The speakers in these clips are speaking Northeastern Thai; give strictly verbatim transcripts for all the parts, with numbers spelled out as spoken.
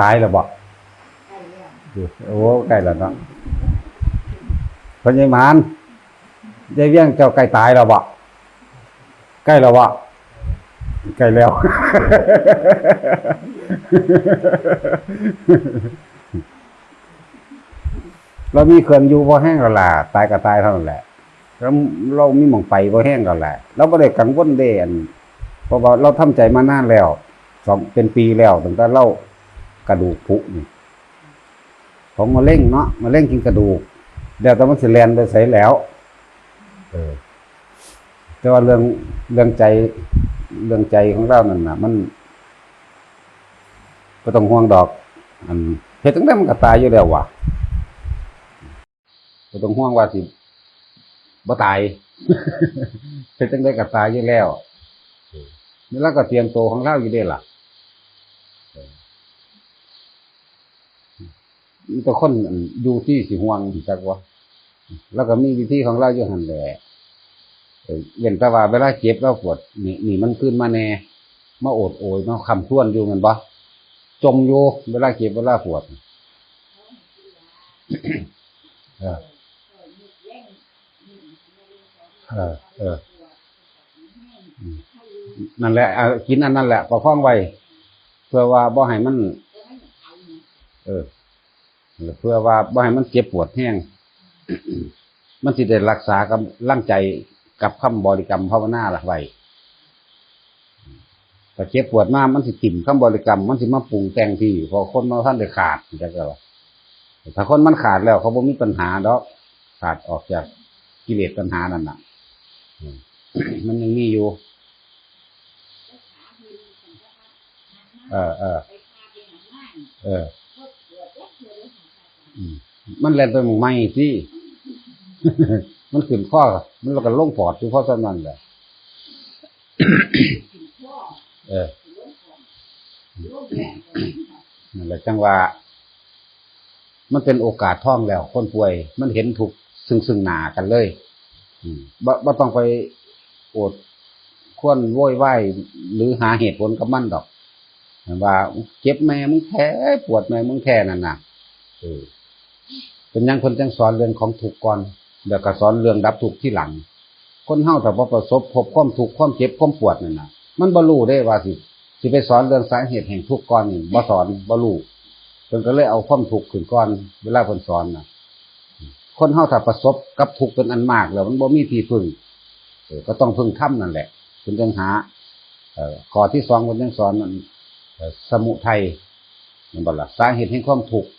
ตายแล้วบ่ โอ้ ใกล้แล้วเนาะ พ่อใหญ่หมาน ยายเวียงเจ้าใกล้ตายแล้วบ่ ใกล้แล้วบ่ ใกล้แล้ว เรามีเครื่องอยู่พอแห้งแล้วล่ะ ตายก็ตายเท่านั้นแหละ แล้วเรามีหม่องไปพอแห้งแล้วแหละ เราบ่ได้กังวลเด้ อัน เพราะว่าเราทำใจมานานแล้ว สอง เป็นปีแล้ว ตั้งแต่เรากระดูกผุนี่ ของมะเร็งเนาะ มะเร็งกินกระดูก แล้วแต่มันสิแล่นไปไสแล้ว เออ แต่ว่าเรื่อง เรื่องใจ เรื่องใจของเรานั่นน่ะ มัน บ่ต้องห่วงดอก อัน เฮ็ดจั่งใดมันก็ตายอยู่แล้วว่ะ บ่ต้องห่วงว่าสิบ่ตาย เฮ็ดจั่งใดก็ตายอยู่แล้ว นี่เราก็เตรียมตัวของเราอยู่เด้ล่ะ มีแต่คนอยู่ที่สิห่วงจักว่า แล้วก็มีวิธีของเราอยู่หั่นแหละ เออ เว้นแต่ว่าเวลาเจ็บเราปวด นี่ นี่มันขึ้นมาแน่ มาโอดโอย มาค้ำครวญอยู่แม่นบ่ จมอยู่ เวลาเจ็บเวลาปวด เออ เออ เออ อืม นั่นแหละ เอา กินอันนั้นแหละ ประคองไว้ เพื่อว่าบ่ให้มัน เออ เพื่อว่าบ่ให้มันเจ็บปวดแฮง มันสิได้รักษากำลังใจกับคำบริกรรมภาวนาล่ะไว้ ถ้าเจ็บปวดมา มันสิถิ่มคำบริกรรม มันสิมาปรุงแต่งที่ เพราะคนมันบ่ทันได้ขาด จักแล้ว ถ้าคนมันขาดแล้ว เขาบ่มีปัญหาดอก ขาดออกจากกิเลสตัณหานั่นน่ะ อืม มันยังมีอยู่ เออ เออ เออ อืม มันแล่นไปหม่องใหม่สิ มันขึ้นคอ มันแล้วก็ลงปอดอยู่พอส่ำนั้นแหละ เออ นั่นแหละจั่งว่า มันเป็นโอกาสทองแล้ว คนป่วย มันเห็นทุกข์ซึ่ง ซึ่งหน้ากันเลย อืม บ่ บ่ต้องไปโอดครวญโวยวาย หรือหาเหตุผลกับมันดอก ว่าเจ็บแม่มึงแท้ ปวดแม่มึงแท้นั่นน่ะ เออ เป็นหยังเพิ่นจั่งสอนเรื่องของทุกข์ก่อน แล้วก็สอนเรื่องดับทุกข์ทีหลัง คนเฮาถ้าบ่ประสบพบความทุกข์ ความเจ็บ ความปวดนั่นน่ะ มันบ่รู้เด้ว่าสิ สิไปสอนเรื่องสาเหตุแห่งทุกข์ก่อนนี่ บ่สอน บ่รู้ เพิ่นก็เลยเอาความทุกข์ขึ้นก่อน เวลาเพิ่นสอนน่ะ คนเฮาถ้าประสบกับทุกข์เป็นอันมากแล้ว มันบ่มีที่พึ่ง เออ ก็ต้องพึ่งธรรมนั่นแหละ เพิ่นจั่งหา เอ่อ ข้อที่สองเพิ่นจั่งสอนนั่น เอ่อ สมุทัย แม่นบ่ล่ะ สาเหตุแห่งความทุกข์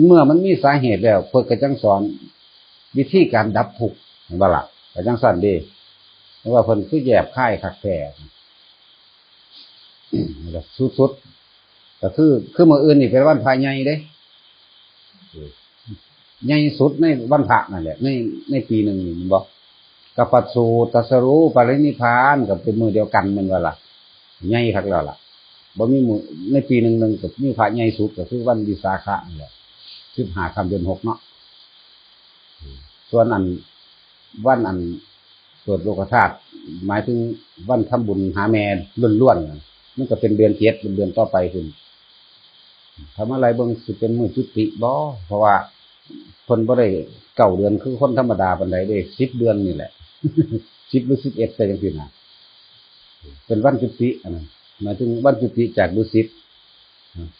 เมื่อมันมีสาเหตุแล้ว เพิ่นก็จั่งสอนวิธีการดับทุกข์ แม่นบ่ล่ะ ก็จั่งซั้นเด้ แต่ว่าเพิ่นคือแยบคายคักแท้ สุดๆ ก็คือ คือมื้ออื่นนี่เป็นวันพระใหญ่เด้ ใหญ่สุดในวันพระนั่นแหละ ใน ในปีหนึ่งนี่ แม่นบ่ กับประสูติ ตรัสรู้ ปรินิพพาน ก็เป็นมื้อเดียวกันแม่นบ่ล่ะ ใหญ่คักแล้วล่ะ บ่มีมื้อ ในปีหนึ่งหนึ่งก็มีพระใหญ่สุดก็คือวันวิสาขะนั่นแหละ สิบห้าค่ำเดือนหกเนาะ ส่วนอัน วันอันเปิดโลกธาตุ หมายถึงวันทำบุญหาแม่ล้วนๆน่ะ มันก็เป็นเดือนเจ็ด เป็นเดือนต่อไปพุ้น ถ้ามาไล่เบิ่งสิเป็นมื้อจุติบ่ เพราะว่าเพิ่นบ่ได้เก้าเดือนคือคนธรรมดาปานใดเด้ สิบเดือนนี่แหละ สิบหรือสิบเอ็ดไปจั่งซี้นะ เป็นวันจุติ อันนั้นหมายถึงวันจุติจากดุสิต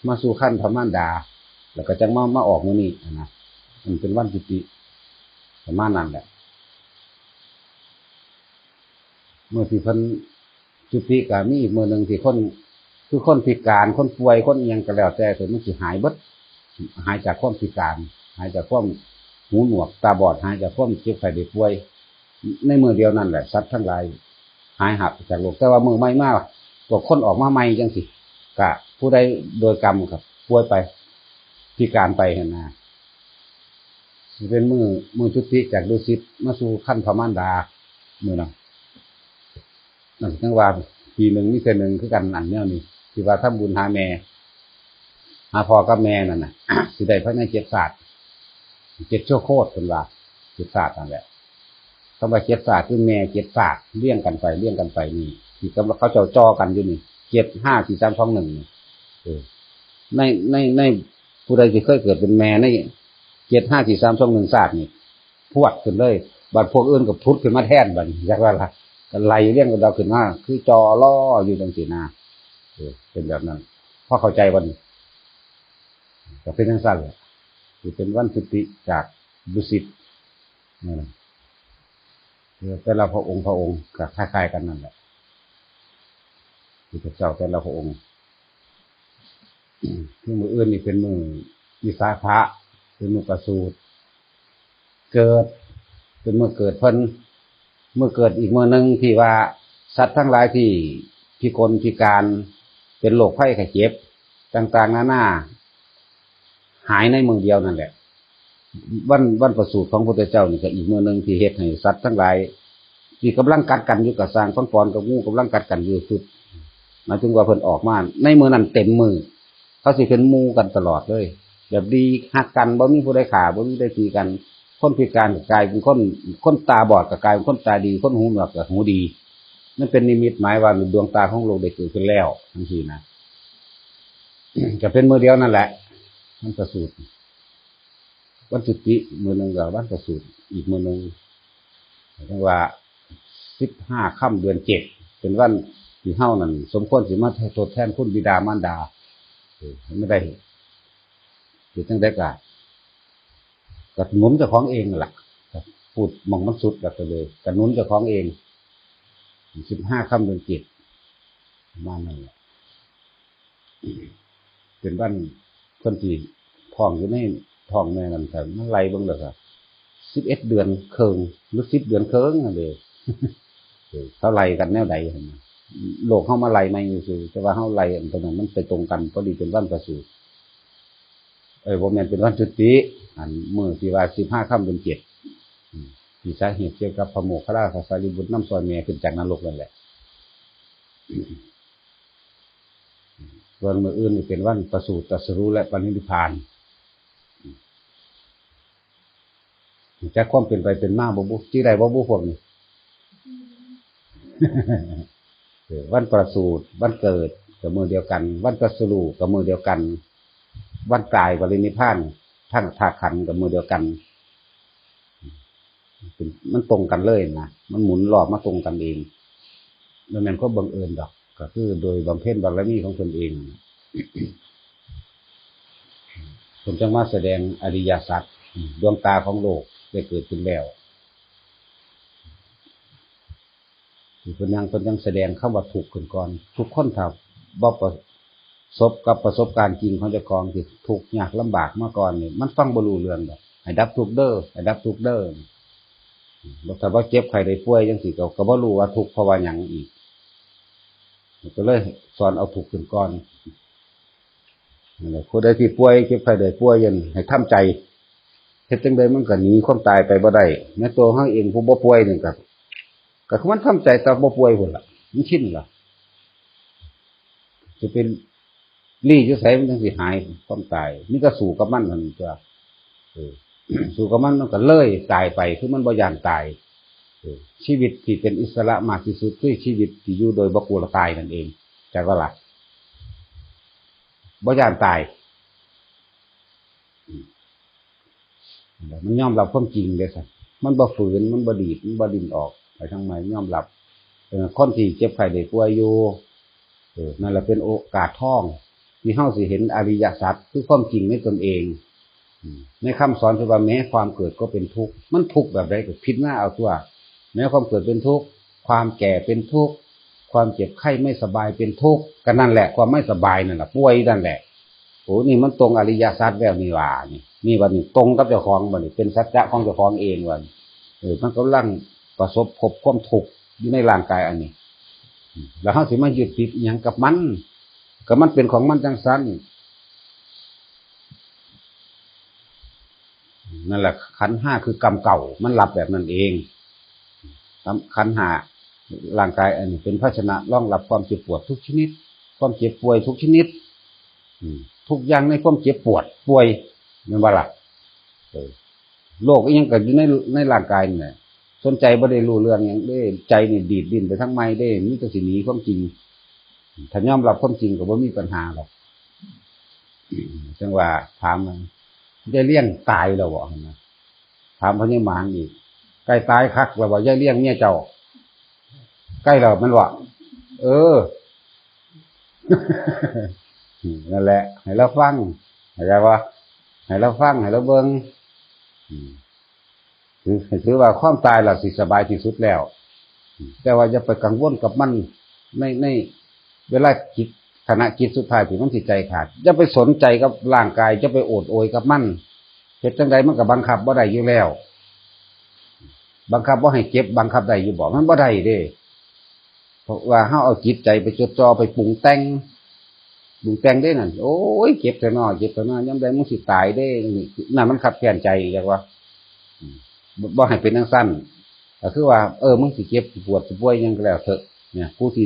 มาสู่ครรภ์พระมารดา แล้วก็จั่งมา มาออกมื้อนี้หั้นนะ มันเป็นวันจุติ ประมาณนั้นแหละ มื้อที่เพิ่นจุติก็มีอีกมื้อหนึ่งที่คน คือคนพิการ คนป่วย คนอิหยังก็แล้วแต่ แต่มันสิหายเบิด หายจากความพิการ หายจากความหูหนวกตาบอด หายจากความเจ็บไข้ได้ป่วย ในมื้อเดียวนั่นแหละ สัตว์ทั้งหลายหายหักจากโรค แต่ว่ามื้อใหม่มา พวกคนออกมาใหม่จั่งซี้ กะผู้ใดโดยกรรมก็ป่วยไป พิการไปหั้นนะ สิเป็นมื้อ มื้อจุติจากดุสิตมาสู่ครรภ์พระมารดา มื้อนั้น นั่นจั่งว่าปีหนึ่งมีเทื่อหนึ่งคือกัน อันแนวนี้ ที่ว่าทำบุญหาแม่ หาพ่อกับแม่นั่นน่ะ สิได้ภายในเจ็ดชาติ เจ็ดชั่วโคตรเพิ่นว่า เจ็ดชาตินั่นแหละ คำว่าเจ็ดชาติคือแม่เจ็ดชาติ เรียงกันไป เรียงกันไปนี่ ที่กำลังเขาเจ้าจ่อกันอยู่นี่ เจ็ด ห้า สี่ สาม สอง หนึ่ง นี่ เออ ในในในผู้ใดที่เคยเกิดเป็นแม่ในเจ็ดห้าสี่สามสองหนึ่งชาตินี่ พรวดขึ้นเลย บัดพวกอื่นก็ผุดขึ้นมาแทน บัดนี้จักว่าล่ะ ก็ไล่เรียงกันดาวขึ้นมา คือจอรออยู่จังซี่นะ เออ เป็นแบบนั้น พอเข้าใจบ่นี่ ก็เป็นจังซั่นแหละ สิเป็นวันจุติจากดุสิต นั่นน่ะ แต่ละพระองค์พระองค์ก็คล้ายๆกันนั่นแหละ พุทธเจ้าแต่ละพระองค์ คือมื้ออื่นนี่เป็นมื้อวิสาขะ เป็นมื้อประสูติ เกิด เป็นมื้อเกิดเพิ่น มื้อเกิดอีกมื้อหนึ่งที่ว่าสัตว์ทั้งหลายที่พิกลพิการ เป็นโรคภัยไข้เจ็บ ต่างๆนานา หายในมื้อเดียวนั่นแหละ วัน วันประสูติของพระพุทธเจ้านี่ก็อีกมื้อหนึ่งที่เฮ็ดให้สัตว์ทั้งหลาย ที่กำลังกัดกันอยู่ ก็สร้าง ปังปอนกับงูกำลังกัดกันอยู่สุด หมายถึงว่าเพิ่นออกมาในมื้อนั้นเต็มมื้อ เขาสิเป็นหมู่กันตลอดเลย แบบดีฮักกัน บ่มีผู้ใดฆ่า บ่มีผู้ใดตีกัน คนพิการก็กลายเป็นคน คนตาบอดก็กลายเป็นคนตาดี คนหูหนวกก็หูดี มันเป็นนิมิตหมายว่าดวงตาของโลกได้เกิดขึ้นแล้วจังซี่นะ ก็เป็นมื้อเดียวนั่นแหละ วันประสูติ วันจุติมื้อหนึ่งก็วันประสูติอีกมื้อหนึ่ง เรียกว่าสิบห้าค่ำเดือนเจ็ด เป็นวันที่เฮานั่นสมควรสิมาทดแทนคุณบิดามารดา เออ ไม่ได้ เฮ็ดจั่งใดก็ ก็หนุนเจ้าของเองนั่นล่ะ ก็พูดหม่องมันสุดแล้วก็เลย ก็หนุนเจ้าของเอง สิบห้าค่ำเดือนเจ็ด ประมาณนั้นแหละ เป็นวันคนที่ท้องอยู่ในท้องแม่นั่นก็มาไล่เบิ่งแล้วก็ สิบเอ็ดเดือนครึ่ง หรือสิบเดือนครึ่งนั่นเด้ เออ เขาไล่กันแนวใดหั่นน่ะ โลกเฮามาไล่ใหม่ซื่อๆ แต่ว่าเฮาไล่อันตัวนั้นมันไปตรงกัน พอดีเป็นวันประสูติ เอ้ย บ่แม่น เป็นวันจุติ อันมื้อที่ว่าสิบห้าค่ำเดือนเจ็ด อืม ที่สาเหตุเกี่ยวกับพระโมคคัลลา พระสารีบุตรนำซอยแม่ขึ้นจากนรกนั่นแหละ ส่วนมื้ออื่นนี่เป็นวันประสูติ ตรัสรู้ และปรินิพพาน จักความเป็นไปเป็นมาบ่บุ จิได้บ่บุพวกนี้ เออ วันประสูติ วันเกิดก็มื้อเดียวกัน วันตรัสรู้ก็มื้อเดียวกัน วันตายปรินิพพาน ทั้งธาตุขันธ์ก็มื้อเดียวกัน เป็น มันตรงกันเลยนะ มันหมุนรอบมาตรงกันเอง บ่แม่นความบังเอิญดอก ก็คือโดยบำเพ็ญบารมีของตนเอง เพิ่นจั่งมาแสดงอริยสัจ อืม ดวงตาของโลกได้เกิดขึ้นแล้ว ที่เพิ่นยัง เพิ่นยังแสดงคำว่าทุกข์ขึ้นก่อน ทุกคนถ้าบ่ประสบกับประสบการณ์จริงของเจ้าของที่ทุกข์ยากลำบากมาก่อนนี่ มันฟังบ่รู้เรื่องดอก ให้ดับทุกข์เด้อ ให้ดับทุกข์เด้อ อืม ถ้าบ่เจ็บไข้ได้ป่วยจังซี่ก็ ก็บ่รู้ว่าทุกข์เพราะว่าหยังอีก ก็เลยสอนเอาทุกข์ขึ้นก่อน นั่นแหละ ผู้ใดที่ป่วย เจ็บไข้ได้ป่วยอยู่นั่น ให้ทำใจ เฮ็ดจั่งใดมันก็หนีความตายไปบ่ได้ แม้ตัวเฮาเองผู้บ่ป่วยนี่ก็ ก็คือมันทำใจแต่บ่ป่วยพุ้นล่ะ มันชินล่ะ สิไปลี้อยู่ไสมันจั่งสิหายความตาย มีแต่สู้กับมันเท่านั้นตัว เออ สู้กับมันมันก็เลยตายไป คือมันบ่ย้านตาย เออ ชีวิตที่เป็นอิสระมากที่สุดคือชีวิตที่อยู่โดยบ่กลัวตายนั่นเอง จักว่าล่ะ บ่ย้านตาย อืม มันยอมรับความจริงเด้อครับ มันบ่ฝืน มันบ่ดีด มันบ่ดิ้นออกไปทางใหม่ ยอมรับ เออ คนที่เจ็บไข้ได้ป่วยอยู่ เออ นั่นแหละเป็นโอกาสทอง ที่เฮาสิเห็นอริยสัจ คือความจริงในตนเอง อืม ในคำสอนที่ว่าแม้ความเกิดก็เป็นทุกข์ มันทุกข์แบบใดก็พิจารณาเอาตัว แม้ความเกิดเป็นทุกข์ ความแก่เป็นทุกข์ ความเจ็บไข้ไม่สบายเป็นทุกข์ ก็นั่นแหละ ความไม่สบายนั่นแหละ ป่วยนั่นแหละ โอ้ นี่มันตรงอริยสัจแล้วนี่หว่า นี่ นี่บัดนี้ตรงกับเจ้าของ บัดนี้เป็นสัจจะของเจ้าของเอง บัดนี้ เออ มันกำลังประสบพบความทุกข์อยู่ในร่างกายอันนี้ แล้วเฮาสิมายึดติดอิหยังกับมัน ก็มันเป็นของมันจั่งซั้น นั่นแหละ ขันธ์ห้าคือกรรมเก่า มันรับแบบนั้นเอง ขันธ์ ขันธ์ห้า ร่างกายอันนี้เป็นภาชนะรองรับความเจ็บปวดทุกชนิด ความเจ็บป่วยทุกชนิด อืม ทุกอย่างในความเจ็บปวดป่วย แม่นบ่ล่ะ เออ โรคอิหยังก็อยู่ใน ในร่างกายนี่แหละ สนใจบ่ได้รู้เรื่องหยังเด้ ใจนี่ดีดดิ้นไปทางใหม่เด้ มีแต่สิหนีความจริง ถ้ายอมรับความจริงก็บ่มีปัญหาหรอก จั่งว่าถามมัน ยายเลี้ยงตายแล้วบ่นะ ถามพ่อใหญ่หมานอีก ใกล้ตายคักแล้วบ่ ยายเลี้ยงเมียเจ้า ใกล้แล้วแม่นบ่ เออ นั่นแหละ ให้เราฟัง เข้าใจบ่ ให้เราฟัง ให้เราเบิ่ง อืม ถือ ถือว่าความตายล่ะสิสบายที่สุดแล้ว แต่ว่าอย่าไปกังวลกับมัน ใน ในเวลาจิต ขณะจิตสุดท้ายที่มันสิใจขาด อย่าไปสนใจกับร่างกาย อย่าไปโอดโอยกับมัน เฮ็ดจั่งใดมันก็บังคับบ่ได้อยู่แล้ว บังคับบ่ให้เจ็บ บังคับได้อยู่บ่ มันบ่ได้เด้ เพราะว่าเฮาเอาจิตใจไปจดจ่อ ไปปรุงแต่ง ปรุงแต่งเด้นั่น โอ้ย เจ็บแท้น้อ เจ็บแท้น้อ ยามใดมึงสิตายเด้ นี่ นั่นมันคับแค้นใจ จักว่า อืม บ่ บ่ให้เป็นจั่งซั้น ก็คือว่า เออ มึงสิเจ็บ สิปวด สิป่วยหยังก็แล้วเถอะ เนี่ย กูสิ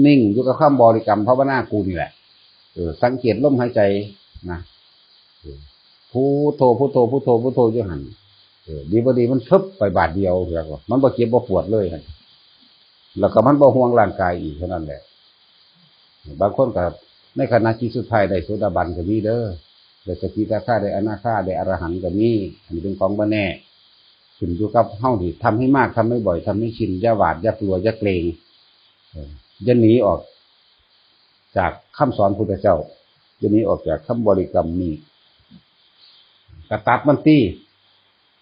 นิ่งอยู่กับคำบริกรรมภาวนากูนี่แหละ เออ สังเกตลมหายใจนะ เออ พุทโธ พุทโธ พุทโธ พุทโธอยู่หั่น เออ ดีบ่ดีมันฟึบไปบาดเดียว แล้วก็มันบ่เจ็บบ่ปวดเลยหั่น แล้วก็มันบ่ห่วงร่างกายอีกเท่านั้นแหละ บางคนก็ในขณะจิตสุดท้ายได้โสดาบันก็มีเด้อ ได้สกิทาคา ได้อนาคา ได้อรหันต์ก็มี อันนี้เป็นของบ่แน่ ขึ้นอยู่กับเฮานี่ ทำให้มาก ทำให้บ่อย ทำให้ชิน อย่าหวาด อย่ากลัว อย่าเกรง เออ อย่าหนีออกจากคำสอนพุทธเจ้า อย่าหนีออกจากคำบริกรรมนี้ ก็ตัดมันตี้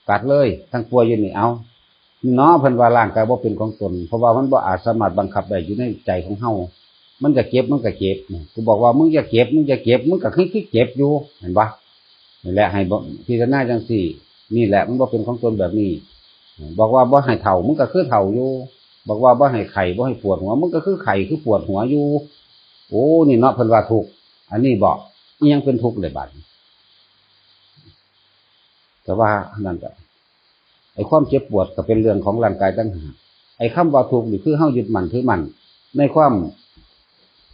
ตัดเลย ทั้งปวงอยู่นี่ เอา นี่เนาะ เพิ่นว่าร่างกายบ่เป็นของตน เพราะว่ามันบ่อาจสามารถบังคับได้อยู่ในใจของเฮา มันจะเจ็บ มันก็เจ็บ กูบอกว่า "มึงอย่าเจ็บ มึงอย่าเจ็บ" มึงก็คือ คือเจ็บอยู่ เห็นบ่ นี่แหละ ให้บ่ พิจารณาจั่งซี้ นี่แหละ มันบ่เป็นของตนแบบนี้ บอกว่าบ่ให้เฒ่า มึงก็คือเฒ่าอยู่ บอกว่าบ่ให้ไข้ บ่ให้ปวดหัว มึงก็คือไข้ คือปวดหัวอยู่ โอ้ นี่เนาะ เพิ่นว่าทุกข์ อันนี้บ่ อิหยังเป็นทุกข์เลยบัดนี้ แต่ว่านั่นก็ ไอ้ความเจ็บปวดก็เป็นเรื่องของร่างกายต่างหาก ไอ้คำว่าทุกข์นี่คือเฮายึดมั่นถือมั่น ในความ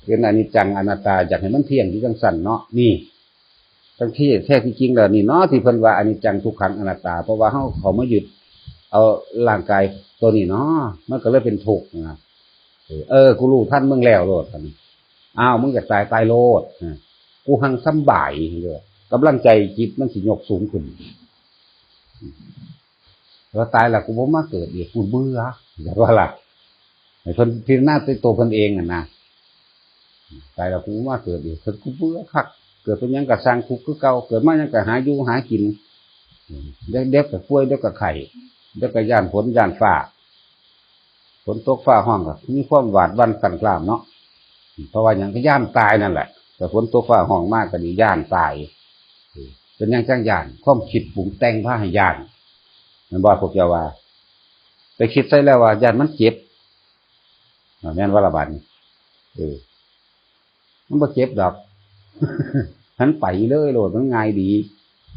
เป็นอนิจจังอนัตตา อยากให้มันเที่ยงอยู่จั่งซั้นเนาะ นี่ ทั้งที่แท้ที่จริงแล้วนี่เนาะ ที่เพิ่นว่าอนิจจังทุกขังอนัตตา เพราะว่าเฮาเข้ามายึดเอาร่างกายตัวนี้เนาะ มันก็เลยเป็นทุกข์นะ เออ เออ กูรู้ทันมึงแล้วโลด อ้าว มึงอยากตาย ตายโลด อ่ะ กูหังสำบายเด้อ กำลังใจจิตมันสิยกสูงขึ้น ว่าตายแล้วกูบ่มาเกิดอีก กูเบื่อ อยากว่าล่ะ ให้เพิ่นพิจารณาด้วยตัวเพิ่นเองอะนะ ตายแล้วกูบ่มาเกิดอีก เพิ่น กูเบื่อคัก เกิดเป็นหยังก็ซ่าง ทุกข์คือเก่า เกิดมาหยังก็หาอยู่หากิน เดี๋ยว เดี๋ยวก็ป่วย เดี๋ยวก็ไข้ เดี๋ยวก็ย้านฝนย้านฟ้า ฝนตกฟ้าฮ้องก็มีความหวาดหวั่นสั่นคลามเนาะ เพราะว่าหยัง ก็ย้านตายนั่นแหละ แต่ฝนตกฟ้าฮ้องมาก็นี่ย้านตาย เป็นหยังจั่งย้าน ความคิดปรุงแต่งพาให้ย้าน แม่นบ่ พวกเจ้าว่า ไปคิดใส่แล้วว่าย้านมันเจ็บ อ่า แม่นว่าละบัดนี้ เออ มันบ่เจ็บดอก หันไปเลยโลด มันง่ายดี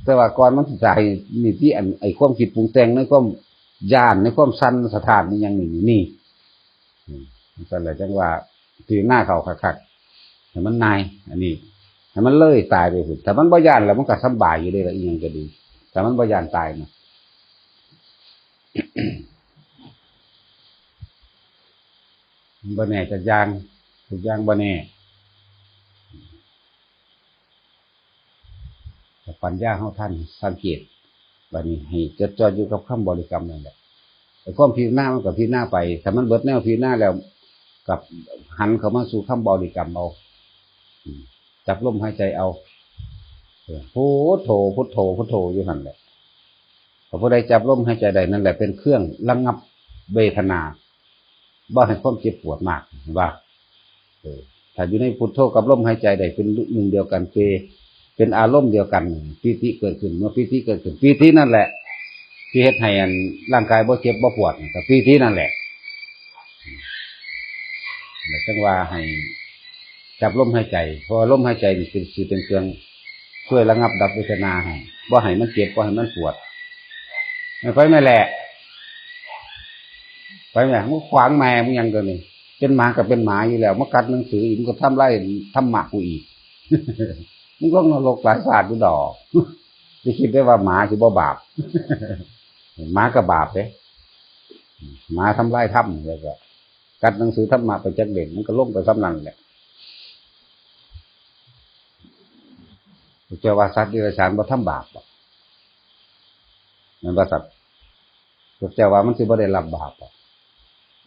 แต่ว่าก่อนมันสิตายนี่ ที่อัน ไอ้ความคิดปรุงแต่งในความย้าน ในความสั่นสะท้านนี่ยังนี่ นี่ อืม นั่นแหละจั่งว่าพิจารณาเข้าคักๆ ให้มันนาย อันนี้ ให้มันเลยตายไปพุ้น ถ้ามันบ่ย้านแล้วมันก็สำบายอยู่เด้ล่ะ อีหยังก็ดี ถ้ามันบ่ย้านตายนะ มันบ่แน่จักอย่าง ทุกอย่างบ่แน่ ถ้าปัญญาเฮาทัน สังเกต บัดนี้ให้จดจ่ออยู่กับคำบริกรรมนั่นแหละ ไอ้ความพิจารณามันก็พิจารณาไป ถ้ามันเบิดแนวพิจารณาแล้ว ก็หันเข้ามาสู่คำบริกรรมเอา อืม จับลมหายใจเอา เออ พุทโธ พุทโธ พุทโธอยู่หั่นแหละ ถ้าผู้ใดจับลมหายใจได้ นั่นแหละเป็นเครื่องระงับเวทนา บ่ให้ความเจ็บปวดมาก เห็นบ่ เออ ถ้าอยู่ในพุทโธกับลมหายใจได้เป็นหนึ่งเดียวกัน เป็น เป็นอารมณ์เดียวกัน ปีติเกิดขึ้น เมื่อปีติเกิดขึ้น ปีตินั่นแหละ ที่เฮ็ดให้อันร่างกายบ่เจ็บบ่ปวด ก็ปีตินั่นแหละ แล้วจั่งว่าให้จับลมหายใจ เพราะว่าลมหายใจนี่เป็น สิเป็นเครื่องช่วยระงับดับเวทนาให้ บ่ให้มันเจ็บ บ่ให้มันปวด ไม่ไปไม่แหละ ไปแม่ มึงขวางแม่ มึงยังตัวนี้ เป็นหมาก็เป็นหมาอยู่แล้ว มากัดหนังสืออีก มึงก็ทำลายธรรมะกูอีก มึงลงนรกหลายชาติอยู่ดอก จะคิดได้ว่าหมาสิบ่บาป หมาก็บาปเด้ หมาทำลายธรรม แล้วก็กัดหนังสือธรรมะไปจักเล่ม มันก็ลงไปส่ำนั้นแหละ เจ้าว่าสัตว์เดรัจฉานบ่ทำบาปบ่ แม่นบ่ครับ พวกเจ้าว่ามันสิบ่ได้รับบาปบ่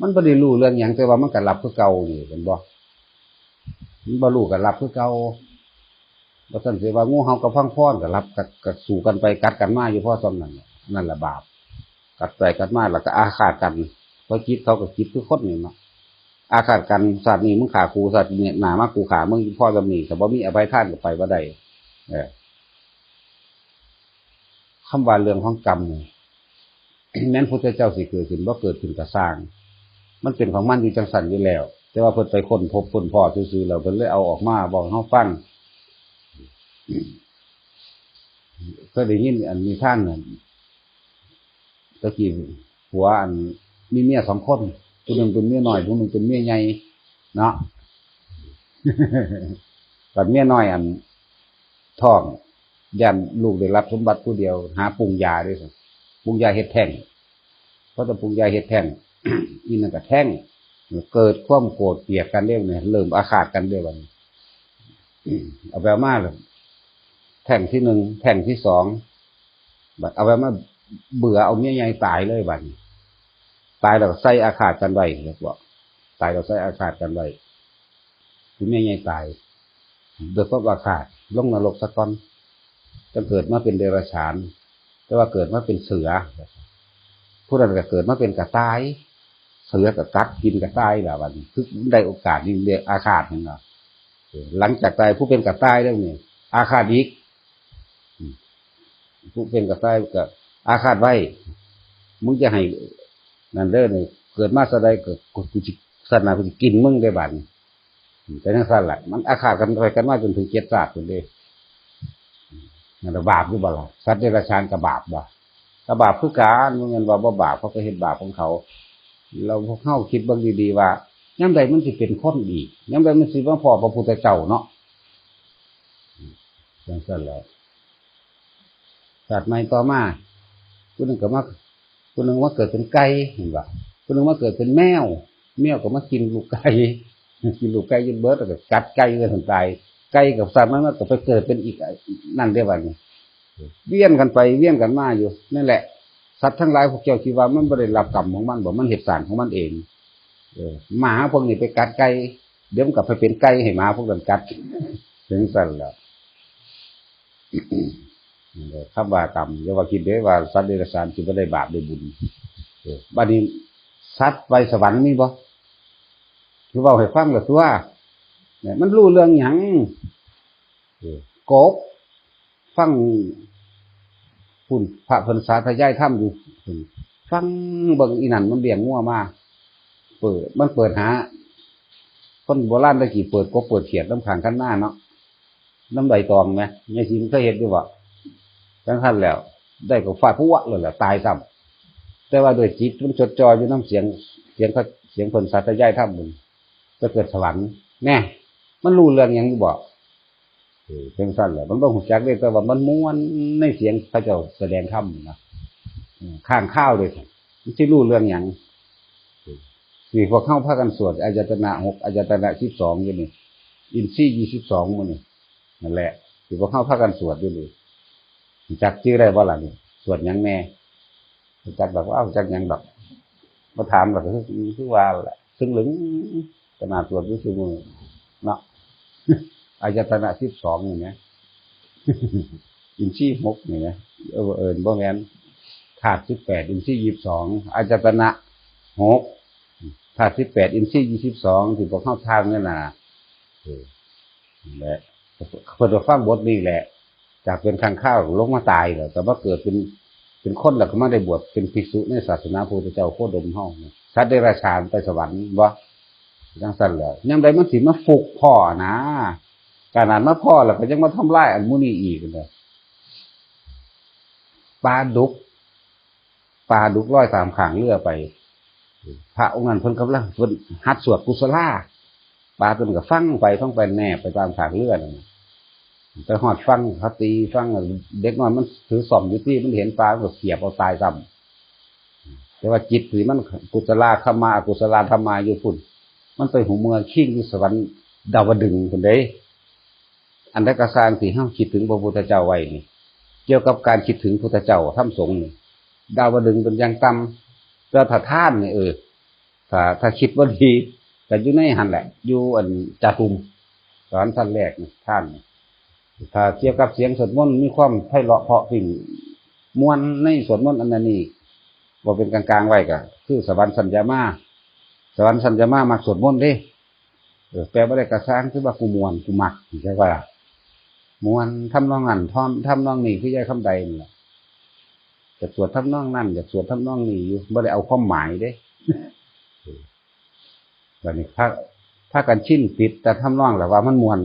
มันบ่ได้รู้เรื่องหยัง แต่ว่ามันก็รับคือเก่านี่ เห็นบ่ มันบ่รู้ก็รับคือเก่า บ่ซั่นสิว่างูเห่ากับพังพรก็รับ ก็ ก็สู้กันไปกัดกันมาอยู่พอส่ำนั้นน่ะ นั่นล่ะบาป กัดไปกัดมาแล้วก็อาฆาตกัน เพราะจิตเขาก็จิตคือคนนี่เนาะ อาฆาตกัน ชาตินี้มึงฆ่ากู ชาตินี้หน้ามากูฆ่ามึง พอส่ำนี้ ถ้าบ่มีอภัยทานก็ไปบ่ได้ เออ คำว่าเรื่องของกรรมนี่ แม้นพุทธเจ้าสิเกิดขึ้นบ่เกิดขึ้นก็ซ่าง มันเป็นของมันอยู่จั่งซั้นอยู่แล้ว แต่ว่าเพิ่นไปค้นพบค้นพ้อซื่อๆ แล้วเพิ่นเลยเอาออกมาบอกให้เฮาฟัง เคยได้ยินอันนิทานนั่น ตะกี้ผัวอันมีเมียสองคน ผู้หนึ่งเป็นเมียน้อย ผู้หนึ่งเป็นเมียใหญ่เนาะ บัดเมียน้อยอันท้อง ย้านลูกได้รับสมบัติผู้เดียว หาปรุงยาเด้อ ปรุงยาเฮ็ดแท้ง พอจะปรุงยาเฮ็ดแท้ง อีนั่นก็แท้ง เกิดความโกรธเกลียดกันเด้อเนี่ย เริ่มอาฆาตกันเด้อบัดนี้ เอาไปเอามาเลย แท้งที่หนึ่ง แท้งที่สอง บัดเอาไปมาเบื่อเอาเมียใหญ่ตายเลยบัดนี้ ตายแล้วก็ใส่อาฆาตกันไว้ เรียกว่า ตายแล้วใส่อาฆาตกันไว้ ผู้เมียใหญ่ตาย โดยความอาฆาต ลงนรกซะก่อน จั่งเกิดมาเป็นเดรัจฉาน แต่ว่าเกิดมาเป็นเสือ ผู้นั้นก็เกิดมาเป็นกระต่าย เสือก็กัดกินกระต่ายล่ะบัดนี้ คือได้โอกาสนี่เรียกอาฆาตนั่นเนาะ เออ หลังจากตายผู้เป็นกระต่ายแล้วนี่ อาฆาตอีก อืม ผู้เป็นกระต่ายก็อาฆาตไว้ มึงจะให้นั่นเด้อนี่ เกิดมาซะใดก็กู กูสิ ชาติหน้ากูสิกินมึงได้บัดนี้ อืม เป็นจั่งซั้นแหละ มันอาฆาตกันไปกันมาจนถึงเจ็ดชาติพุ้นเด้ นั่นล่ะบาปอยู่บ่ล่ะ สัตว์เดรัจฉานก็บาปบ่ ก็บาปคือกัน บ่แม่นว่าบ่บาป เขาก็เฮ็ดบาปของเขา แล้วพวกเฮาคิดเบิ่งดีๆ ว่ายามใดมันสิเป็นคนอีก ยามใดมันสิมาพ้อพระพุทธเจ้าเนาะ จั่งซั้นแหละ ชาติใหม่ต่อมา ผู้หนึ่งก็มา ผู้หนึ่งมาเกิดเป็นไก่ เห็นบ่ ผู้หนึ่งมาเกิดเป็นแมว แมวก็มากินลูกไก่ กินลูกไก่จนเบิด แล้วก็กัดไก่จนตาย ไก่กับสัตว์มันก็ไปเกิดเป็นอีกนั่นเด้บัดนี้ เวียนกันไปเวียนกันมาอยู่ นั่นแหละ สัตว์ทั้งหลายพวกเจ้าคิดว่ามันบ่ได้รับกรรมของมันบ่ มันเฮ็ดสร้างของมันเอง เออ หมาพวกนี้ไปกัดไก่ เดี๋ยวมันก็ไปเป็นไก่ให้หมาพวกนั้นกัด ถึงซั่นแหละ คำว่ากรรม อย่าว่าคิดเด้ว่าสัตว์เดรัจฉานสิบ่ได้บาปได้บุญ เออ บัดนี้สัตว์ไปสวรรค์มีบ่ คือเว้าให้ฟังละตัว เนี่ย มันรู้เรื่องหยัง เออ กบ ฟัง พุ้น พระเพิ่นสาธยายธรรมอยู่พุ้น ฟังเบิ่งอีนั่นมันเลี้ยงงัวมา เปิด มันเปิดหา คนโบราณตะกี้เปิดกบเปิดเขียดนำข้างคันนาเนาะ นำใบตองแหม ยายศรีมันเคยเฮ็ดอยู่บ่ จั่งซั้นแล้ว ได้ก็ฟาดพัวเลยแหละ ตายซ้ำ แต่ว่าด้วยจิตมันจดจ่ออยู่นำเสียง เสียงเขา เสียงเพิ่นสาธยายธรรมพุ้น ไปเกิดสวรรค์ แน่ มันรู้เรื่องหยังอยู่บ่ เออ จั่งซั้นแหละ มันบ่ฮู้จักเด้ แต่ว่ามันม่วนในเสียงเขาเจ้าแสดงธรรมนะ เออ ค้างคาวเด้ มันสิรู้เรื่องหยัง เออ สิพวกเฮาพากันสวดอายตนะหก อายตนะสิบสองอยู่นี่ อินทรีย์ยี่สิบสองมื้อนี่ นั่นแหละ สิพวกเฮาพากันสวดอยู่นี่ จักชื่อได้บ่ล่ะนี่ สวดหยังแน่ จักดอก อ้าว จักหยังดอก บ่ถามดอก คือ คือว่าแหละ ซึ่งลึง ขนาดสวดอยู่ซุมื้อเนาะ อายตนะสิบสองนี่นะ อินทรีย์หกนี่นะ เออ เอิ้นบ่แม่น ธาตุสิบแปด อินทรีย์ยี่สิบสอง อายตนะหก ธาตุสิบแปด อินทรีย์ยี่สิบสอง ที่พวกเฮาทำนั่นน่ะ เออ นั่นแหละ เพิ่นก็ฟังบทนี้แหละ จากเป็นค้างคาวลงมาตายแล้ว ก็มาเกิดเป็น เป็นคนแล้วก็มาได้บวชเป็นภิกษุในศาสนาพระพุทธเจ้าโคดมเฮา สัตว์เดรัจฉานไปสวรรค์บ่ จั่งซั้นแหละ ยามใดมันสิมาฟุกพ้อนะ ขนาดมาพ้อแล้วก็ยังมาทำลายอันหมู่นี้อีกนะ ปลาดุก ปลาดุกลอยตามข้างเรือไป พระองค์นั้นเพิ่นกำลัง เพิ่นหัดสวดกุศลา ปลาตัวนั้นก็ฟังไป ฟังไป แนบไปตามข้างเรือนั่นน่ะ ไปฮอดฝั่งเขาตีฝั่ง เด็กน้อยมันถือส้อมอยู่ติ มันเห็นปลามันก็เสียบเอาตายซ้ำ แต่ว่าจิตที่มันกุศลาคมา อกุศลาธรรมาอยู่พุ้น มันไปหูเมือคิงอยู่สวรรค์ดาวดึงส์พุ้นเด้ อันใดก็ซ่างที่เฮาคิดถึงพระพุทธเจ้าไว้นี่ เกี่ยวกับการคิดถึงพุทธเจ้าธรรมสงฆ์นี่ ดาวดึงส์เป็นอย่างต่ำ แต่ถ้าทานนี่ เออ ถ้า ถ้าคิดว่าดี ก็อยู่ในหั่นแหละ อยู่อันจาตุม สวรรค์ชั้นแรกนี่ ทานนี่ ถ้าเกี่ยวกับเสียงสวดมนต์มีความไพเราะเพราะพริ้ง ม่วนในสวดมนต์อันนั้นนี่ บ่เป็นกลางๆไว้ก็คือสวรรค์ชั้นยามา สวรรค์ชั้นยามามักสวดมนต์เด้ เออ แปลบ่ได้ก็ซ่าง คือว่ากูม่วน กูมัก จั่งว่า ม่วนทำนองนั้น ทอน ทำนองนี้ คือยายคำใดนั่นล่ะ อยากสวดทำนองนั้น อยากสวดทำนองนี้อยู่ บ่ได้เอาความหมายเด้ เออ บัดนี้พา พากันชินติดแต่ทำนองแหละว่ามันม่วน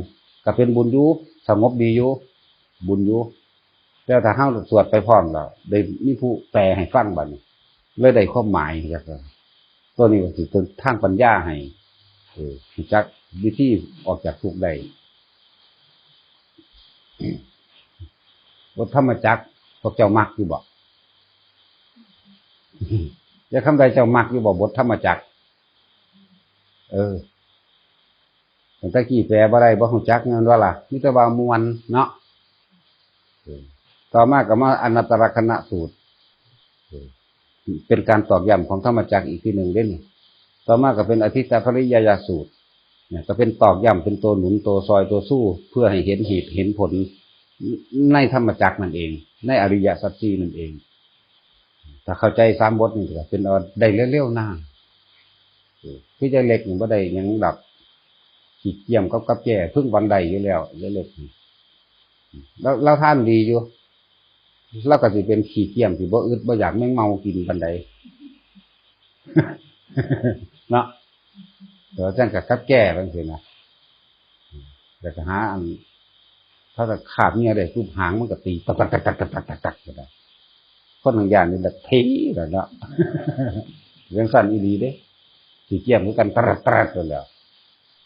ก็เป็นบุญอยู่ สงบดีอยู่ บุญอยู่ แต่ถ้าเฮาสวดไปพร้อมแล้ว ได้มีผู้แปลให้ฟังบัดนี้ เลยได้ความหมายจักว่า ตัวนี้ก็สิเป็นทางปัญญาให้ เออ รู้จักวิธีออกจากทุกข์ได้ บทธรรมจักร พวกเจ้ามักอยู่บ่ ยายคำใด เจ้ามักอยู่บ่ บทธรรมจักร เออ ตั้งแต่กี้แปลบ่ได้ บ่รู้จัก แม่นบ่ล่ะ มีแต่ว่าม่วนเนาะ เออ ต่อมาก็มาอนัตตลักษณสูตร เออ เป็นการตอกย้ำของธรรมจักรอีกทีหนึ่งเด้นี่ ต่อมาก็เป็นอธิตตปริยายสูตร เนี่ย ก็เป็นตอกย้ำ เป็นตัวหนุน ตัวซอย ตัวสู้ เพื่อให้เห็นเหตุเห็นผล ในธรรมจักรนั่นเอง ในอริยสัจสี่นั่นเอง ถ้าเข้าใจสามบทนี่ก็เป็นเอาได้เร็วๆนะ เออ คือยายเล็กนี่บ่ได้หยังดอก ขี้เกียจกับกับแก่ เพิ่งวันใดอยู่แล้ว ยายเล็กนี่ แล้ว แล้วทานดีอยู่ แล้วก็สิเป็นขี้เกียจที่บ่อึดบ่อยากแมงเม่ากินปานใด เนาะ เดี๋ยวจั่งกับกับแก่จั่งซี้นะ แล้วก็หาอัน ถ้าจะขาบเมียได้ปุ๊บ หางมันก็ตี ตักตักตักตักตักตักตักตักก็ได้ คนทางย่านนี่ละเทแล้วเนาะ เรื่องสั้นอีหลีเด้ ขี้เกียจคือกัน ตรัดตรัดไปแล้ว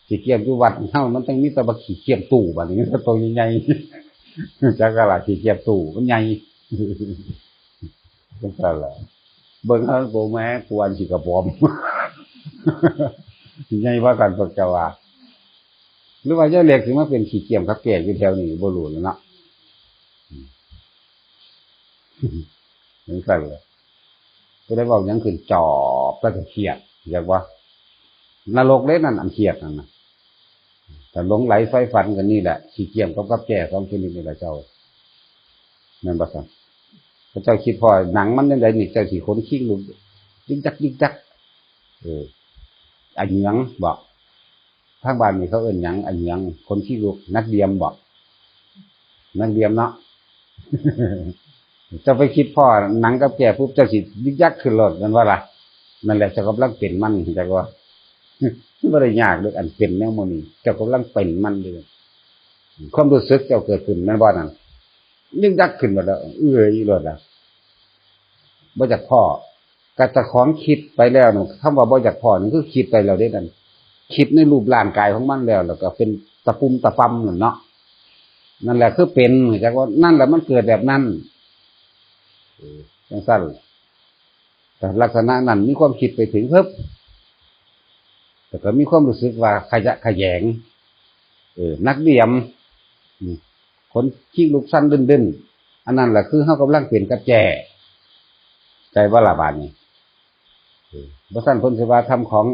ขี้เกียจอยู่วัดเฮามันต้องมีแต่บักขี้เกียจตู้ บัดนี้มีแต่ตัวใหญ่ๆ จักกะล่ะ ขี้เกียจตู้มันใหญ่ จังซั่นล่ะ เบิ่งเอาโปแม่กวนขี้กระป๋อม ใหญ่ว่ากันพวกเจ้าว่า หรือว่ายายเล็กสิมาเป็นขี้เกียจกับแก่อยู่แถวนี้บ่รู้แล้วเนาะ จังซั่นล่ะ ผู้ใดเว้าหยังขึ้นจอบแล้วก็เครียด อยากว่า นรกเด้นั่น อันเครียดนั่นน่ะ ถ้าหลงไหลใฝ่ฝันกันนี่แหละ ขี้เกียจกับกับแก่สองชนิดนี่แหละเจ้า แม่นบ่ซั่น พระเจ้าคิดพอหนังมันจั่งใดนี่ เจ้าสิขนคิงลุก ยึกยักยึกยัก เออ อะเหยืองบ่ ทางบ้านนี่เขาเอิ้นหยัง อะเหยือง ขนคิงลุก นักเดียมบ่ นักเดียมเนาะ เจ้าไปคิดพอหนังกับแก่ปุ๊บ เจ้าสิยึกยักขึ้นโลด แม่นบ่ล่ะ นั่นแหละ เจ้ากำลังเป็นมัน จักว่า บ่ได้ยากเด้อ อันเป็นแนวหมู่นี้ เจ้ากำลังเป็นมันเด้อ ความรู้สึกเจ้าเกิดขึ้น แม่นบ่นั่น ยึกยักขึ้นหมดแล้ว เอื้อยโลดแล้ว บ่อยากพ้อ ก็เจ้าของคิดไปแล้วน่ะ คำว่าบ่อยากพ้อนี่คือคิดไปแล้วเด้นั่น คิดในรูปร่างกายของมันแล้ว แล้วก็เป็นตะปุ่มตะป่ำนั่นเนาะ นั่นแหละคือเป็น จักว่า นั่นแหละมันเกิดแบบนั้น เออ จังซั่น แต่ลักษณะนั้นมีความคิดไปถึงปุ๊บ แต่ก็มีความรู้สึกว่าขยะแขยง เออ นักเดียม อืม ขนคิงลุกสั่นดึนๆ อันนั้นแหละคือเฮากำลังเป็นกับแก่ ใจบ่ล่ะบาดนี้ เออ บ่ซั่นเพิ่นสิว่าทำของ